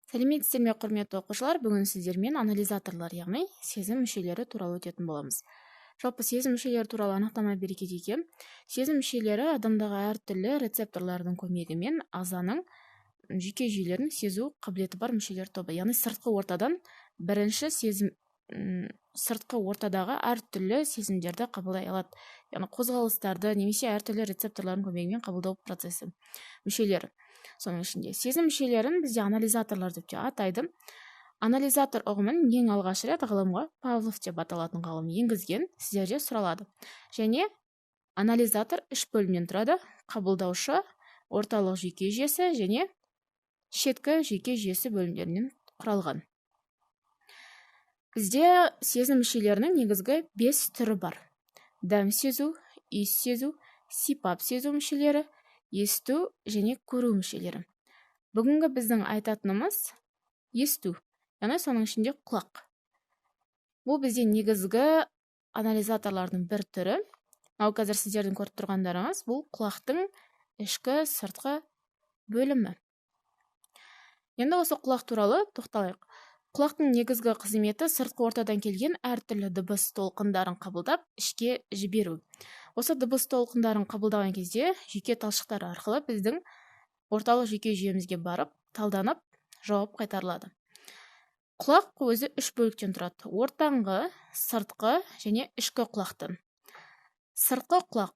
Сәлеметсіздер ме, құрметті оқушылар! Бүгін сіздермен анализаторлар, яғни сезім мүшелері туралы өтетін боламыз. Жалпы, сезім мүшелері туралы анықтама бере кетейік. Сезім мүшелері – адамдағы әртүрлі рецепторлардың көмегімен ағзаның жүйке жүйелерін сезу қабілеті бар мүшелер тобы. Яғни сыртқы ортадан бірінші сезім, сыртқы ортадағы әртүрлі сезімдерді қабылдай алады, яғни қозғалыстарды немесе әртүрлі рецепторлардың көмегімен қабылдау процесі мүшелері. Соның ішінде сезім мүшелерін бізде анализаторлар деп те атайды. Анализатор ұғымын ең алғаш рет ғылымға Павлов деп аталатын ғалым енгізген, сіздерде сұралады. Және анализатор үш бөлімнен тұрады: қабылдаушы, орталық жүйке жүйесі және шеткі жүйке жүйесі бөлімдерінен құралған. Бізде сезім мүшелерінің негізгі бес түрі бар: дәм сезу, иіс сезу, сипап сезу мүшелері, есту және көру мүшелері. Бүгінгі біздің айтатынымыз – есту, яғни соның ішінде құлақ. Бұл бізде негізгі анализаторлардың бір түрі. Мынау қазір сіздердің көріп тұрғандарыңыз – бұл құлақтың ішкі, сыртқы бөлімі. Енді осы құлақ туралы тоқталайық. Құлақтың негізгі қызметі – сыртқы ортадан келген әртүрлі дыбыс толқындарын қабылдап, ішке жіберу. Осы дыбыс толқындарын қабылдаған кезде жүйке талшықтары арқылы біздің орталық жүйке жүйемізге барып, талданып, жауап қайтарылады. Құлақ өзі үш бөліктен тұрады: ортаңғы, сыртқы және ішкі құлақтан. Сыртқы құлақ.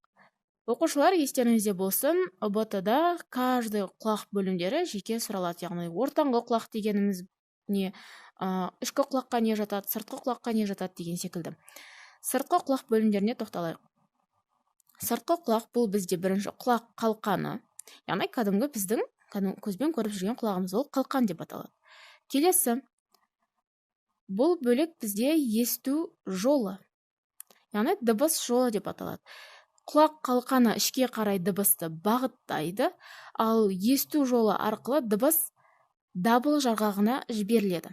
Оқушылар, естеріңізде болсын, ҰБТ да каждый құлақ бөлімдері жеке сұралады. Яғни ортаңғы құлақ дегеніміз не, ішкі құлаққа не жатады, сыртқы құлаққа не жатады деген секілді. Сыртқы құлақ бөлімдеріне тоқталайық. Сыртқы құлақ – бұл бізде бірінші құлақ қалқаны, яғни кәдімгі біздің кәдімгі көзбен көріп жүрген құлағымыз, ол қалқан деп аталады. Келесі бұл бөлік бізде есту жолы, яғни дыбыс жолы деп аталады. Құлақ қалқаны ішке қарай дыбысты бағыттайды, ал есту жолы арқылы дыбыс дабыл жарғағына жіберіледі.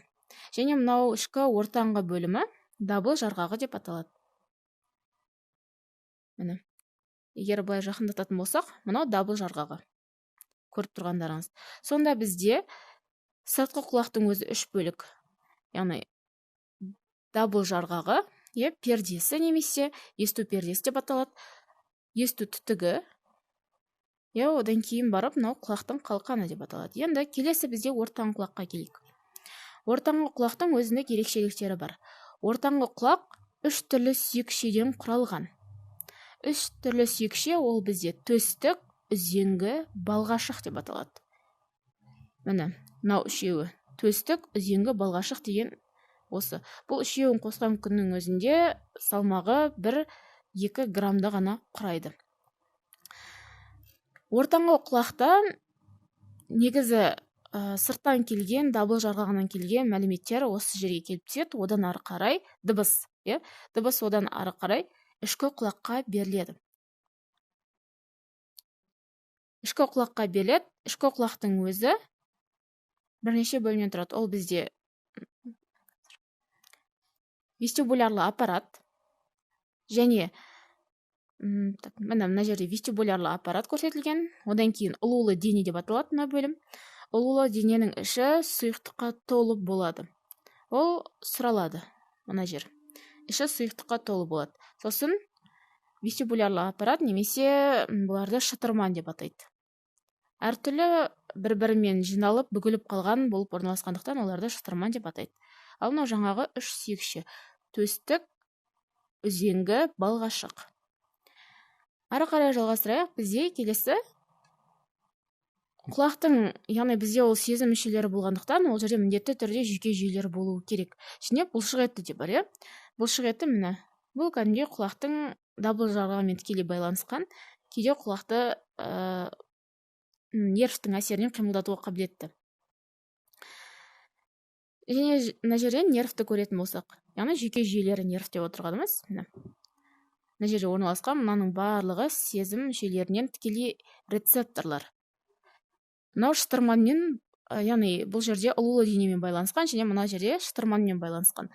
Және мынау ішкі ортаңғы бөлімі дабыл жарғағы деп аталады. Міне, егер былай жақындататын болсақ, мынау дабыл жарғағы, көріп тұрғандарыңыз. Сонда бізде сыртқы құлақтың өзі үш бөлік, яғни дабыл жарғағы, иә, пердесі немесе есту пердесі деп аталады, есту түтігі, иә, одан кейін барып мынау құлақтың қалқаны деп аталады. Енді келесі бізде ортаңғы құлаққа келейік. Ортаңғы құлақтың өзіндік ерекшеліктері бар. Ортаңғы құлақ үш түрлі сүйекшеден құралған. Үш түрлі сүйекше – ол бізде төстік, үзеңгі, балғашық деп аталады. Міне, мынау үшеуі: төстік, үзеңгі, балғашық деген осы. Бұл үшеуін қосқан күннің өзінде салмағы 1-2 граммды ғана құрайды. Ортаңғы құлақта негізі сырттан келген, дабыл жарғағынан келген мәліметтер осы жерге келіп түседі. Одан ары қарай дыбыс, иә, дыбыс одан ары қарай ішкі құлаққа беріледі. Ішкі құлаққа беріледі. Ішкі құлақтың өзі бірнеше бөлімнен тұрады. Ол бізде вестибулярлы аппарат және, міне, мына жерде вестибулярлы аппарат көрсетілген. Одан кейін ұлулы дене деп аталады мына бөлім. Ұлулы дененің іші сұйықтыққа толы болады, ол сұралады. Мына жер іші сұйықтыққа толы болады. Сосын вестибулярлы аппарат немесе бұларды шытырман деп атайды. Әртүрлі бір бірімен жиналып, бүгіліп қалған болып орналасқандықтан, оларды шытырман деп атайды. Ал мынау жаңағы үш сүйекше: төстік, үзеңгі, балғашық. Ары қарай жалғастырайық. Бізде келесі құлақтың, яғни бізде ол сезім мүшелері болғандықтан, ол жерде міндетті түрде жүйке жүйелері болуы керек. Ішінде бұлшық еті де бар, иә. Бұлшық еті, міне, бұл кәдімгідей құлақтың дабыл жарғағымен тікелей байланысқан, кейде құлақты нервтің әсерінен қимылдатуға қабілетті. Және мына жерден нервті көретін болсақ, яғни жүйке жүйелері, нерв деп отырғанымыз, міне, мына жерде орналасқан. Мынаның барлығы сезім мүшелерінен тікелей рецепторлар. Мынау шытырманмен, яғни бұл жерде ұлулы денемен байланысқан және мына жерде шытырманмен байланысқан.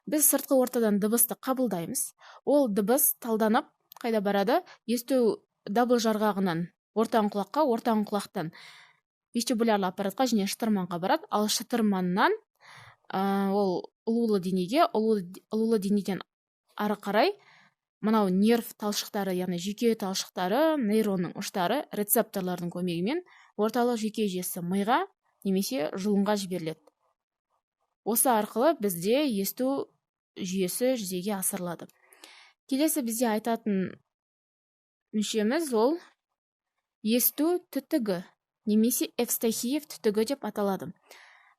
Біз сыртқы ортадан дыбысты қабылдаймыз. Ол дыбыс талданып, қайда барады? Есту дабыл жарғағынан ортаңғы құлаққа, ортаңғы құлақтан Вестибулярлы аппаратқа және шытырманға барады. Ал шытырманнан ол ұлулы денеге, ұлулы денеден ары қарай мынау нерв талшықтары, яғни жүйке талшықтары, нейронның ұштары, рецепторлардың көмегімен орталық жүйке жүйесі, миға немесе жұлынға жіберіледі. Осы арқылы бізде есту жүйесі жүзеге асырылады. Келесі бізде айтатын мүшеміз ол есту түтігі немесе Евстахиев түтігі деп аталады.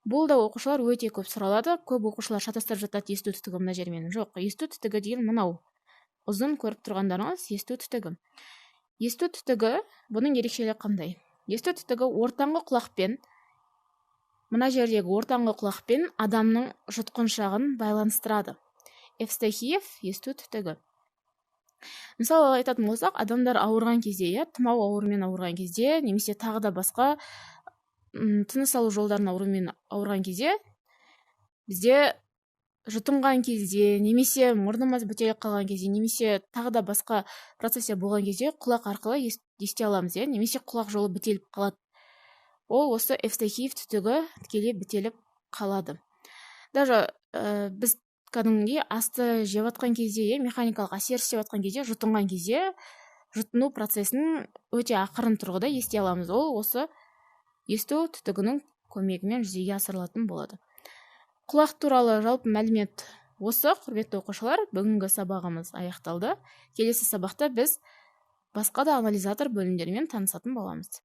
Бұл да, оқушылар, өте көп сұралады. Көп оқушылар шатастырып жатады: есту түтігі мына жермен. Жоқ, есту түтігі деген мынау ұзын көріп тұрғандарыңыз есту түтігі. Есту түтігі, бұның ерекшелігі қандай? Есту түтігі ортаңғы құлақпен, мына жердегі ортаңғы құлақпен адамның жұтқыншағын байланыстырады. Евстахиев есту түтігі. Мысалы, айтатын болсақ, адамдар ауырған кезде, иә, тұмау ауруымен ауырған кезде немесе тағы да басқа тыныс алу жолдарының ауруымен ауырған кезде, бізде жұтынған кезде немесе мұрнымыз бітеліп қалған кезде немесе тағы да басқа процесстер болған кезде құлақ арқылы ести аламыз, иә, немесе құлақ жолы бітеліп қалады. Ол осы Евстахиев түтігі тікелей бітеліп қалады. Даже біз кәдімгідей асты жеп жатқан кезде, иә, механикалық әсер істеп жатқан кезде, жұтынған кезде жұтыну процесін өте ақырын тұрғыда ести аламыз. Ол осы есту түтігінің көмегімен жүзеге асырылатын болады. Құлақ туралы жалпы мәлімет осы. Құрметті оқушылар, бүгінгі сабағымыз аяқталды. Келесі сабақта біз басқа да анализатор бөлімдерімен танысатын боламыз.